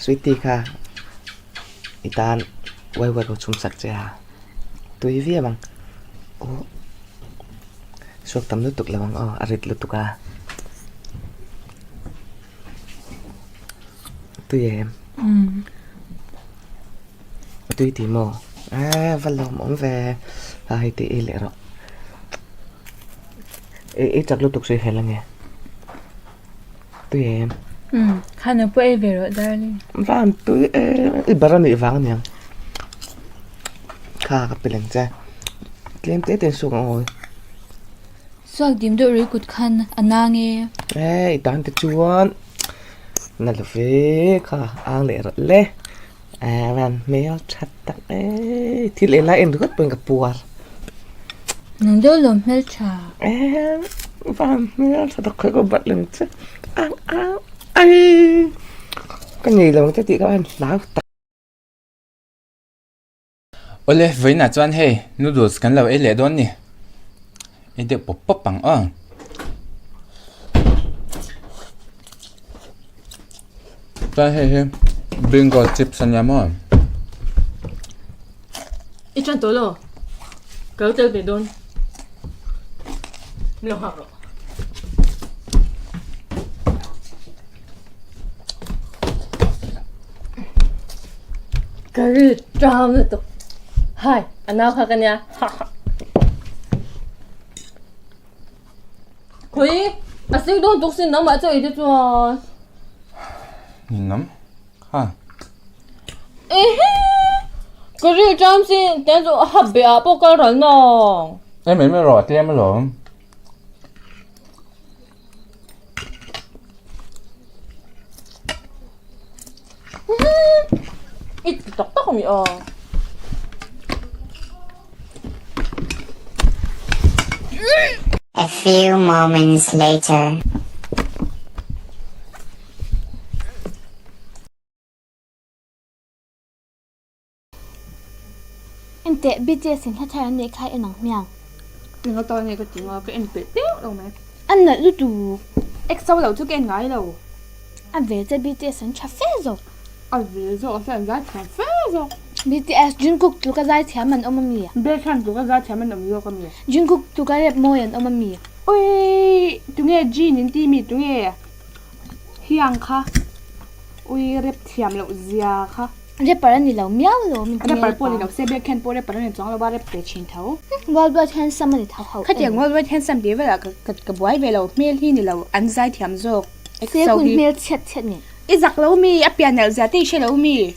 Sweetie kha i tan uai uai ka chhum sak che a, tui viau ang. Aw suak tam lutuk lo ang aw a rit lutuk a. Tui em? Tui tih maw? Eee va lawmawm ve a hei tih ei leh rawh. I chak lutuk sawi fel ange. Tui em? Umm khan a pawh ei ve rawh darling. Van tui em i bar anih vang aniang. Kha ka pe leng che. Tlem te te suak ang awi. Suak dim deuh rei kut khan a nang e. Ee i tan te chuan na lo ve kha ang leh rawh le. Aa van hmel tha tak e thil ei lai en ringawt pawhin ka puar. Nang deuh lo hmel tha. Ee van hmel tha tak khawi ka bat lem che ang ang ai ka nei lo ang che tih ka van hlau tak. Awle vawiinah chuan hei noodles kan lo ei leh dawn ni ei deuh pawp pawp ang aw. Chuan hei hi bingo chips a nia maw. I ṭan tawh lo ka lo tel ve dawn min lo nghak rawh. Ka ri ṭam lutuk. Hai, a nau kha ka nia. Khawi, a sing dawn tuk sin nangmah chaw ei te chuan. Ninawm, ha. Ehe! Ka ri ṭam sin, tiang chu a hap beh ah pawh kal ral nawng. Em em erawh a tlem alawm. I ti tak tak ami a. A few moments later. Enteh, BTS in hla thar an neih kha en ang hmiang. Enga tan nge ka ti nga, ka en peh deuh lo mai. A nalh lutuk. EXO lo chu ka en ngai lo. A ve che BTS an tha fe zawk. A ve zawk a an zai thiam fe zawk. BTS Jungkook tluka zai thiam an awm ami? Baekhyun tluka zai thiam an awm zawk ami? Jungkook tluka rap mawi an awm ami? Ui tunge Jin in ti mi tunge Hyung kha ui rap thiam loh zia kha. Rapper a ni lo miau lo min ti Rapper pawh ni lo se Biakhian pawh rapper a ni chuang lo a rap ve thin tho. World Wide Handsome a ni tho ho. Khatiang World Wide Handsome tih velah ka ka buai ve lo hmel hi ni lo an zai thiam zawk. Se hun hmel chhiat chhiat nge. I zak lo mi a pian nalh zia te i hre lo mi.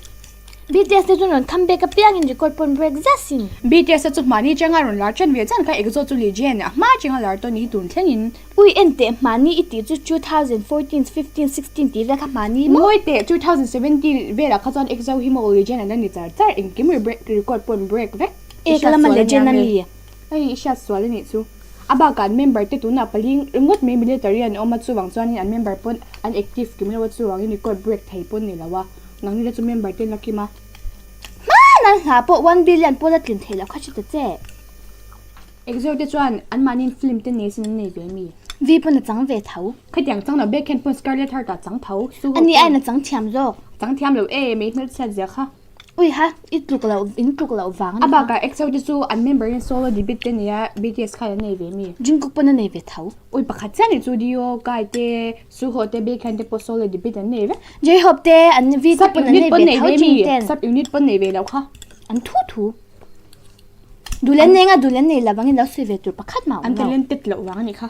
BTS te chu rawn come back apiangin record pawn break zet sin. BTS te chu hmani changa rawn lar ṭan ve chan kha EXO chu legend a hma changa lar tawh ni tun thlengin. Ui en teh hmani i tih chu 2014, 15, 16 tih vel kha hmani maw? Ngawi teh 2017 velah kha chuan EXO hi maw legend an la ni char char engkim ri break record pawn break vek. E ka lama legend a mi. Hei i hriat sual a nih chu. A bakah an member te tunah pali ringawt mai military an awm a chuvang chuanin an member pawn an active kim lo a chuvangin record break thei pawn ni lo a. Nangni te chu member te la kim a. Hman an hla pawh one billion pawh la tlin thei lo kha hre ta che. Exo te chuan an mahni in film te nei sin an nei ve mi. Vi pawn a chang ve tho. Khatiang chang lo bek hian pawn Scarlet Heart ah chang tho. Su ho Ani aiin a chang thiam zawk. Chang thiam lo e, mei hmelchhiat zia kha. Ui ha, i tluk loh, in tluk loh vang a ni kha. A bakah EXO te chu an member in solo debut te nei a, BTS khan an nei ve mi. Jungkook pawn a nei ve tho. Ui pakhat chiah ni chu Dio, Kai te, Suho te, Baekhyun te pawh solo debut an nei vek. J-Hope te, an V te pawn an nei ve tho Jin ten. Sub unit pawn nei ve lo kha. An thu thu. Duhlen nei nga duhlen nei lovang in lo sawi ve tur pakhat mah awm lo. An talented loh vang a nih kha.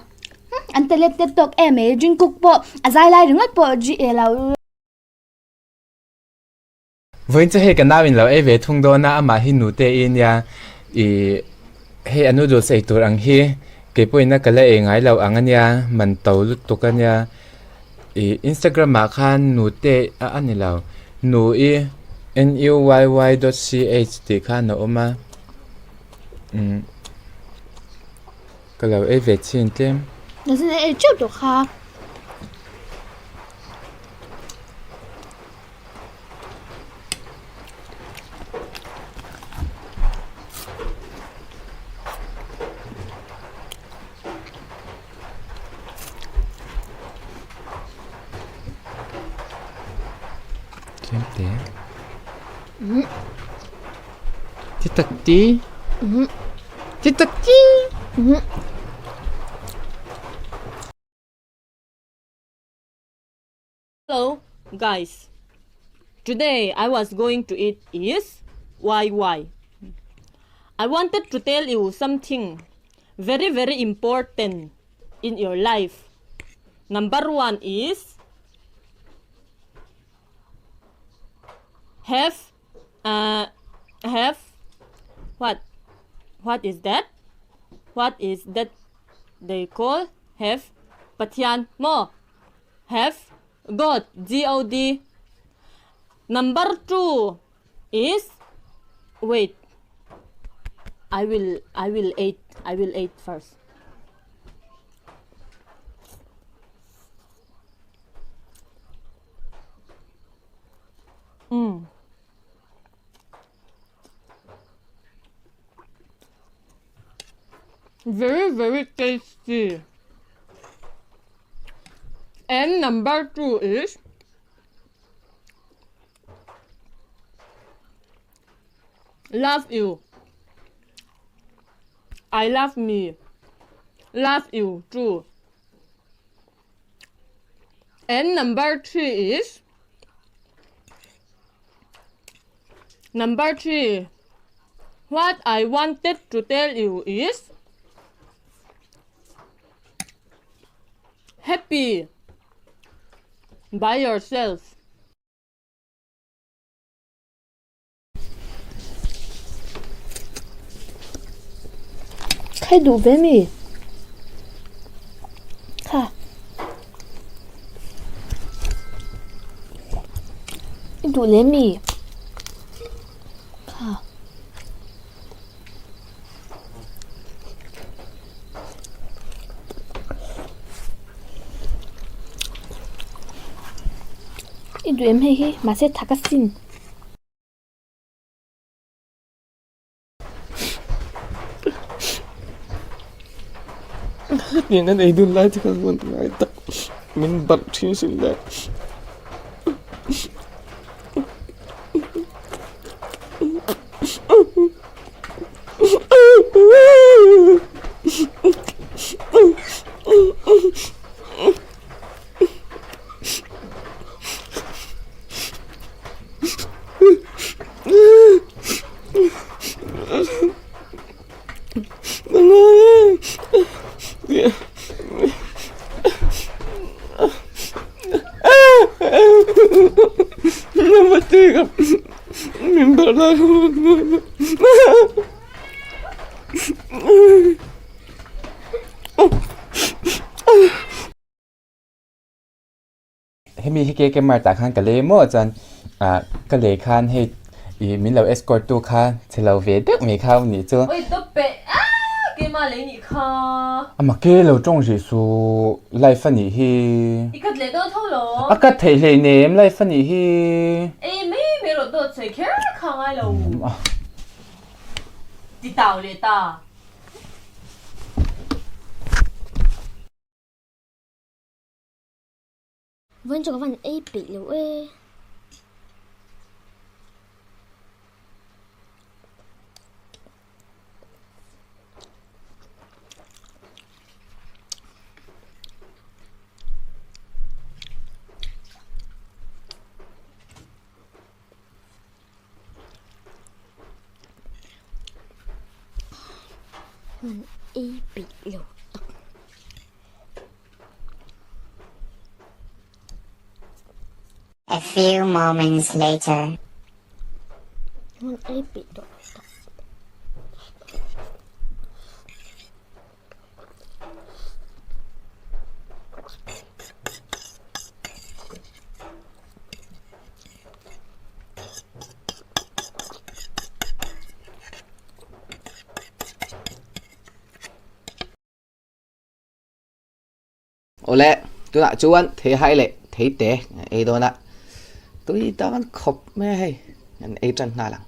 An talented tawk em mai. Jungkook pawh a zai lai ringawt pawh G lo. Vawiin chu hei ka nau in lo ei ve thung dawn a, amah hi nute i nia ih hei a noodles ei tur ang hi kei pawhin a ka la ei ngai lo ang a nia man to lutuk a nia ih instagram ah khan nute a a ni lo nu i n u y y dot c h tih khan a awm a umm ka lo ei ve chhin tlem. Nasa ei teuh tawh kha. Tlem te. Ti tak ti. Ti tak ti. Hello guys today I was going to eat is YY I wanted to tell you something very very important in your life number one is have uh, have what what is that what is that they call have Pathian maw have God G-O-D number 2 is wait I will I will eat I will eat first mm. Very very tasty And number 2 is Love you I love me Love you too And number 3 is Number 3 What I wanted to tell you is Happy by yourself. Khai duh ve mi? Kha. I duh lem mi? Kha. I duh em hei hi mahse thak a sin. Hetiang an ei dun lai te kha chuan ngai tak min barh thin sin le. Hemi hi KK Mart ah khan ka lei maw chuan ah ka lei khan hei ih min lo escort tu kha chhe lo ve deuh mai kha a nih chu. Oi tawp peh a keimah lei nih kha. Ama ke lo tawng rih suh life a nih hi. I cut leh dawn tho lo. A cut theih hlei nem life a nih hi. Ei mai mai rawh dawt sawi kher kha ngai lo. Ti tau leh ta. Vawiin chu ka van ei peih lo e. Van ei peih lo tak. A few moments later. Hmun ei peih tawh tak. Awle, tunah chuan theihai leh theite an ei dawn a, tui tan khawp mai a hei, an ei tan nghal ang.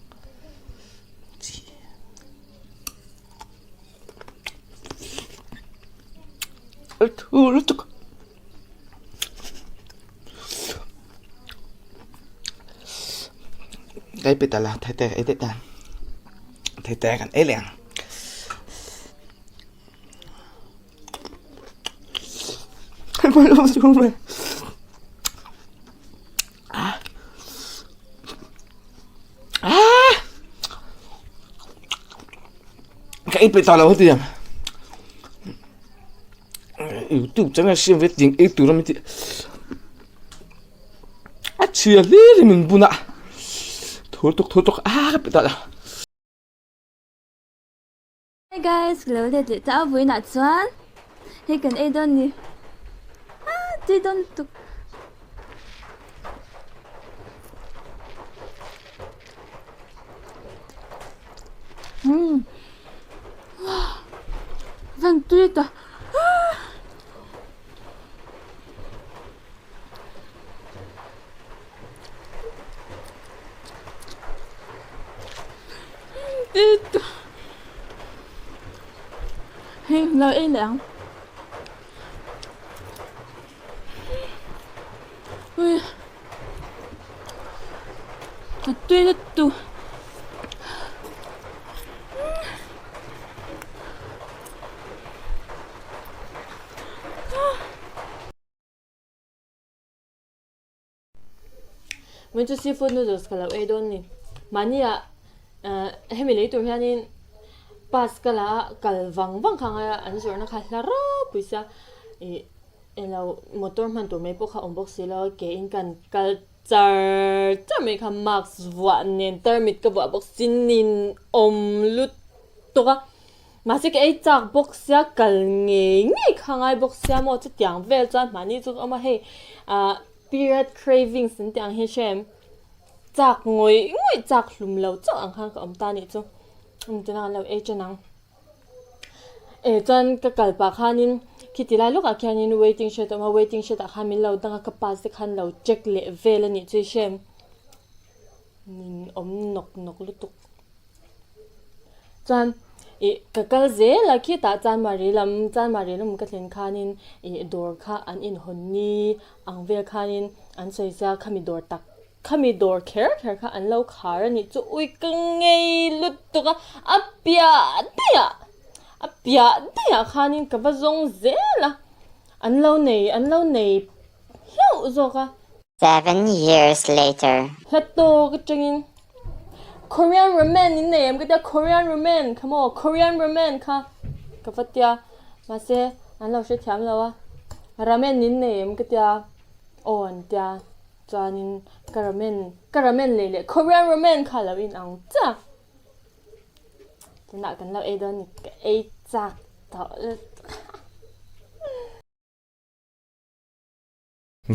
Thu lutuk. Ka ei pit a la thei te ka ei daih ta. Thei te kan ei leh ang. Ka ei peih ta lo hetiang. Youtube channel siam ve tiang ei tur a mi tih a chhia hlir in min bun a thur tuk thur tuk a ka peih ta lo. Hi guys, ka lo let leh ta a vawiinah chuan hei kan ei dawn ni ah tui dawn lutuk. Umm van tui ta ah. Hei lo ei leh ang. Ui. A tui lutuk. Min chu seafood noodles ka lo ei dawn ni. Mahni ah hemi lei tur hianin bus ka la a, kal vang vang kha angai a, an zawrhna kha hla ropui sia ih eng lo motor hman tur mai pawh kha awm bawk si lo a, ke in kan kal char char mai kha mask vuah nen tarmit ka vuah bawk si nin awm lutuk a. Mahse ka ei chak bawk sia, kal ngei ngei kha ngai bawk sia maw chutiang vel chuan mahni chu ka awm a, hei ah period cravings an tih ang hi hre em? Chak ngawih ngawih chak hlum lo chauh ang khan ka awm ta anih chu, tunah kan lo ei ṭan ang. Eh chuan ka kal pah khanin khiti lai lawkah khianin waiting shed a awm a, waiting shed ah khan min lo dang a, ka pass te khan lo check leh vel anih chu i hre em? Min awm nawk nawk lutuk. Chuan ih ka kal zel a khitah Chanmari lam Chanmari lam ka thlen khanin ih dawr kha an inhawn ni ang vel khanin an sawi sia khami dawr tak khami dawr kher kher kha an lo khar a nih chu ui ka ngei lutuk a a piah daih ah a piah daih ah khanin ka va zawng zel a an lo nei an lo nei hlauh zawk a. 7 years later. Hla tawk atangin Korean ramen in nei em ka tia Korean ramen kha maw Korean ramen kha ka va tia mahse an lo hrethiam lo a ramen in nei em ka tia aw an tia chuanin ka ramen ka ramen lei leh Korean ramen kha lo in ang chiah tunah kan lo ei dawn ni ka ei chak tawh lutuk.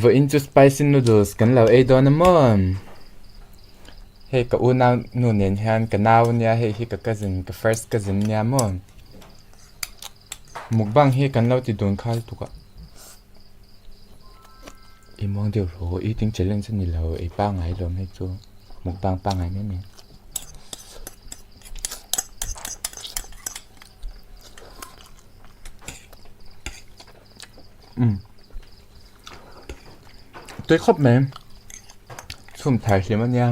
Vawiin chu spicy noodles kan lo ei dawn a maw? Hei ka unau nu nen hian ka nau nia hei hi ka cousin ka first cousin nia maw? Mukbang hi kan lo ti dun khal tuk a. I muang deuh rawh eating challenge a ni lo ei pangngai lawm hei chu mukbang pangngai mai mai. Umm tui khawp mai chhum thar hlim ania.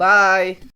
Bye.